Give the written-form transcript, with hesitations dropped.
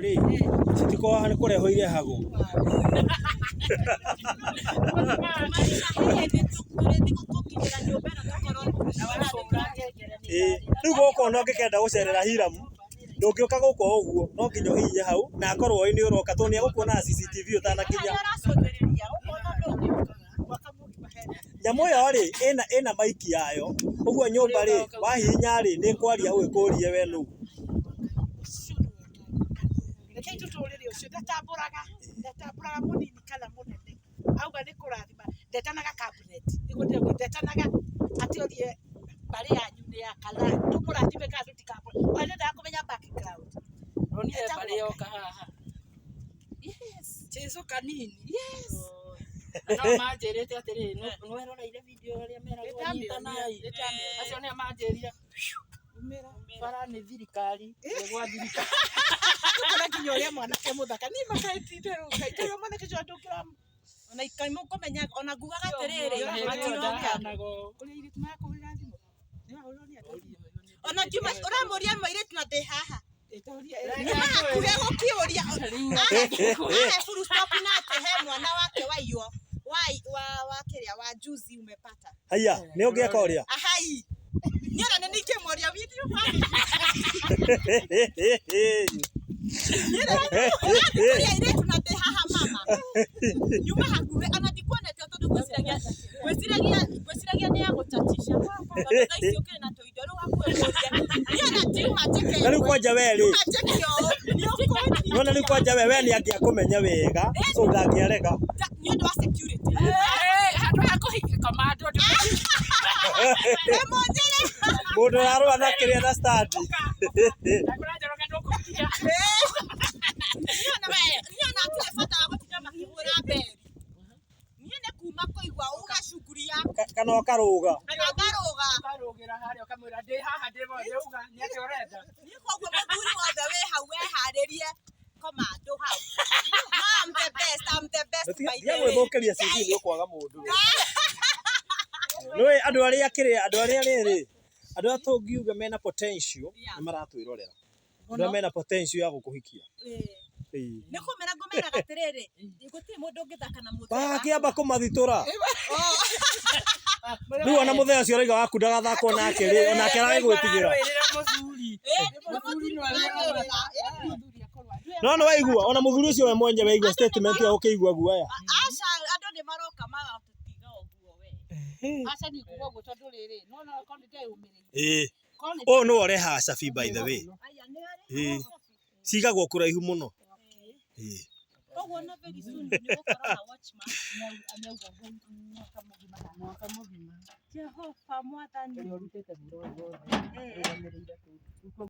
Rĩ citikoragwo nĩ kũrehwo irehagwo. Tũrĩthiĩ gũkinyĩra nyũmba ĩno tũkorwo. Ĩĩ, rĩu gũkũ ona ũngĩkenda gũcerera Hiram ndũngĩũka gũkũ o ũguo, no nginya ũhihinye hau na akorwo oĩ nĩ ũroka tondũ nĩ egũkuona na CCTV ũtanakinya. Harĩa ũracũthĩrĩria ũkona ndũngĩũkaga mwaka mũgima hena. Nyamũ ĩyo rĩ ĩna maiki yayo, ũguo nyũmba rĩ wahihinya rĩ nĩ ĩkwaria hau ĩkũrie we nũ. Rekei tũtũrĩre ũcio ndatambũraga, ndatambũraga mũnini kana mũnene, auga nĩ kũrathima, ndetanaga cabinet, nĩguo ndĩrauga, ndetanaga atĩ orie mbarĩ yanyu nĩ ya kana tũmũrathime kana tũtikamũrathime, ona ndendaga kũmenya background. Ndonire mbarĩ yoka haha. Yes. Jesu kanini. Yes. Na no manjĩrĩte atĩrĩrĩ, nĩweroreire video ĩrĩa meragwo nyitanai. Acio nĩo manjĩrire bara nĩ thirikari, nĩ gwa thirikari. Ũkona nginya ũrĩa mwanake mũthaka, niĩ makaĩtinde rĩu Ngai, ta ũrĩa mwanake ũcio andũngĩra. Ona ikamũkũmenya ona ngugaga atĩrĩrĩ, Hĩndĩ ĩyo matiroka. ndahanaga ũũ. Ũrĩa airĩtu marakũhũrĩra thimũ. Nĩ wahũrĩrwo nĩ andũ thimũ? Ona ngiuma ũramũria mũirĩtu na ndĩ haha. Ĩtoria. Nyuma hakuhĩ gũkĩũria. Ahe full stop na atĩ he mwana wake waiywo wa kĩrĩa wa juzi umepata. Haiya, nĩ ũngĩeka ũrĩa? Ahai. Niĩ ona nĩ ingĩmũria will you marry me? Ũrĩa airĩtu na ndĩ haha mama. Nyuma hakuhĩ ona ndikuonete tondũ ngwĩciragia ngwĩciragia ngwĩciragia nĩ ya gũchatisha. Tondũ thaa ici ũkĩrĩ na tũindo rĩu hakuhĩ kũria. Niĩ ona ndiuma njĩke. Na rĩu kwanja we rĩ, Ndiuma njĩke ũũ. Nĩ ũkũnjia. nona rĩu kwanja we nĩ angĩakũmenya wega, so ndangĩarega. Nĩ ũndũ wa security. Handũ ha kũhinga commando Ndĩmũnjĩre. Mũndũ ũrarũa na kĩrĩa na stand. Ndakũra Njoroge ndũkũhikia. Niĩ ona hatirĩ bata wa gũtinda makĩhũra mberi. Niĩ nĩ kuma kũigua uga cukuru yaku. Kana ũkarũga. Kana ngarũga. Ũkarũgĩra harĩa ũkamwĩra ndĩ haha ndĩ ndĩuga nĩ atĩa ũrenda. Niĩ koguo mũthuri wothe wĩ hau weharĩrie commando hau. No, I'm the best, I'm the best by Tiga the way. gwĩthũkĩria CV nĩ ũkwaga mũndũ. Nĩũĩ andũ arĩa kĩrĩa andũ arĩa rĩrĩ andũ arĩa tũngiuga mena potential nĩ maratwĩrorera. Andũ arĩa mena potential ya gũkũhikia. Ĩĩ. Nĩ kũmera ngũmeraga atĩrĩrĩ, gũtirĩ mũndũ ũngĩthaka na mũthee. Wakĩamba kũmathitũra. Rĩu ona mũthee ũcio ũrauga waku ndagathakwo nake rĩ, onake aragĩgwĩtigĩra. Ararũĩrĩra mũthuri. Mũthuri no arĩa No nĩ waigua ona mũthuri ũcio we mwenyewe aigua statement ĩyo ũkĩigua guoya. Aca, andũ nĩ maroka magatũtiga ũguo we. Aca niĩ nguga ũguo tondũ rĩrĩ, nĩwona okorwo nĩ ndeyũmĩrĩirie. Ĩĩ. Korwo nĩ Ũyũ nĩwe ũrehaga cabi by the way. Aya nĩ arĩ. Ĩĩ. Cigagwo kũraihu mũno. Ĩĩ. Koguo na very soon nĩ gũkorwo na watchman. Nĩauga mwaka mũgima. Mwaka mũgima. Jehova mwathani. Ũrĩa ũrutĩte wĩra ũyũ wothe, Eh. ũrũgamĩrĩire kũu.